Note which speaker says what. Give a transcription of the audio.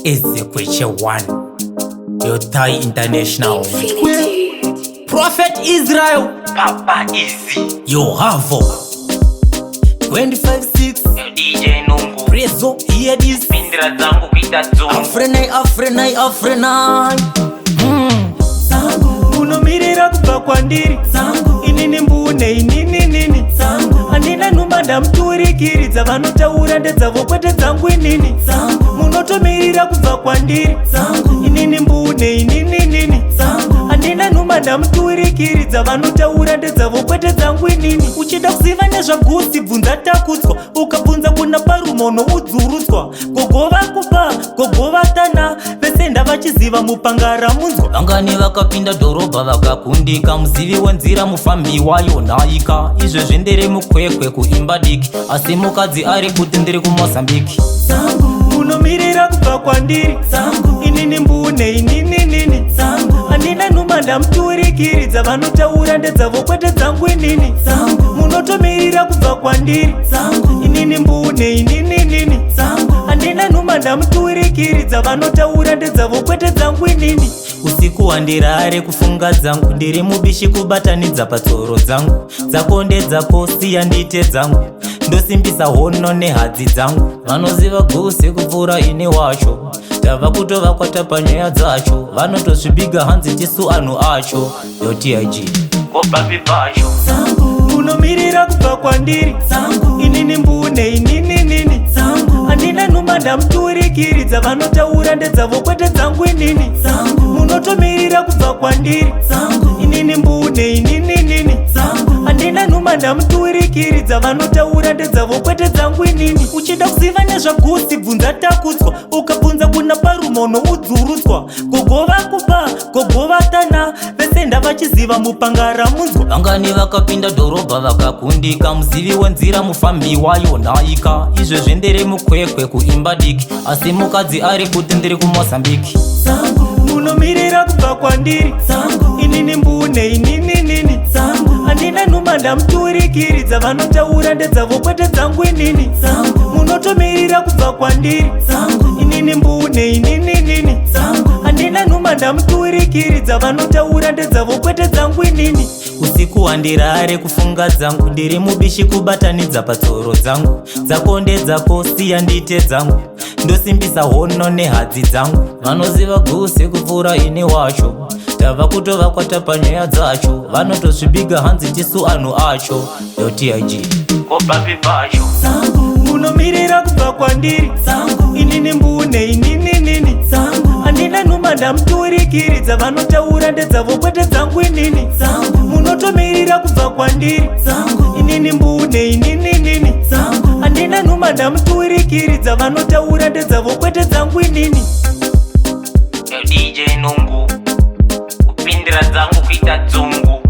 Speaker 1: Ezekweche 1 Yotai International.
Speaker 2: Infinity.
Speaker 1: Prophet Israel.
Speaker 3: Papa Easy.
Speaker 1: Yohavo 256.
Speaker 3: DJ Nungu.
Speaker 1: Prezo, hear this.
Speaker 3: Pindira dzangu kuita dzungu.
Speaker 1: Afrenai, afrenai, afrenai.
Speaker 4: Unomirira kubva kwandiri inini mbune inininini handina nhumba, ndamuturikiri. Vanotaura ndedzavo, kwete dzangu inini. Munotomirira kubva kwandiri inini mbune inininini handina nhumba, ndamuturikiri. Vanotaura ndedzavo, kwete dzangu inini. Uchida kuziva nezvagusi, bvunza Takudzwa. Ukabvunza kuna parumono udzurudzwa. Gogo vakupa, gogo vatana vese ndavachiziva mupanga ramunzwa.
Speaker 1: Vangani vakapinda dhorobha vakakundika? Muzivi wenzira, mufambi wayo nhaika. Izvezvi ndiri muKwekwe kuimba diki, asi mukadzi ari kuti ndiri kuMozambiki.
Speaker 4: Unomirira kubva kwandiri inini mbune inininini handina nhumba, ndamuturikiri. Vanotaura ndedzavo, kwete dzangu inini. Munotomirira kubva kwandiri inini mbune inininini handina nhumba, ndamuturikiri. Vanotaura ndedzavo, kwete dzangu inini.
Speaker 1: Usiku wandirare kufunga dzangu, ndiri mubishi kubatanidza patsoro dzangu. Dzako ndedzako, siya ndite dzangu, ndosimbisa hono nehadzi dzangu. Vanoziva gusi kupfuura ini wacho, tava kutovakwata panyaya dzacho. Vanotozvibiga hanzi tisu anhu acho. Yotig.
Speaker 3: Kopapi pacho?
Speaker 4: Unomirira kubva kwandiri inini mbune inininini handina nhumba, ndamuturikiri. Vanotaura ndedzavo, kwete dzangu inini. Munotomirira kubva kwandiri inini mbune inininini handina nhumba, ndamuturikiri. Vanotaura ndedzavo, kwete dzangu inini. Uchida kuziva nezvagusi, bvunza Takudzwa. Ukabvunza kuna parumono udzurudzwa. Gogo vakupa, gogo vatana vese ndavachiziva mupanga ramunzwa.
Speaker 1: Vangani vakapinda dhorobha vakakundika? Muzivi wenzira, mufambi wayo nhaika. Izvezvi ndiri muKwekwe kuimba diki, asi mukadzi ari kuti ndiri kuMozambiki.
Speaker 4: Unomirira kubva kwandiri inini mbune inininini handina nhumba, ndamuturikiri. Vanotaura ndedzavo, kwete dzangu inini. Munotomirira kubva kwandiri inini mbune inininini handina nhumba, ndamuturikiri. Vanotaura ndedzavo, kwete dzangu inini.
Speaker 1: Usiku wandirare kufunga dzangu, ndiri mubishi kubatanidza patsoro dzangu. Dzako ndedzako, siya ndite dzangu, ndosimbisa hono nehadzi dzangu. Vanoziva gusi kupfuura ini wacho, tava kutovakwata panyaya dzacho. Vanotozvibiga hanzi tisu anhu acho. Yotig.
Speaker 3: Kopapi pacho?
Speaker 4: Unomirira kubva kwandiri inini mbune inininini handina nhumba, ndamuturikiri. Vanotaura ndedzavo, kwete dzangu inini. Munotomirira kubva kwandiri inini mbune inininini handina nhumba, ndamuturikiri. Vanotaura ndedzavo, kwete dzangu inini.
Speaker 3: DJ Nungu. Kupindira dzangu kuita dzungu.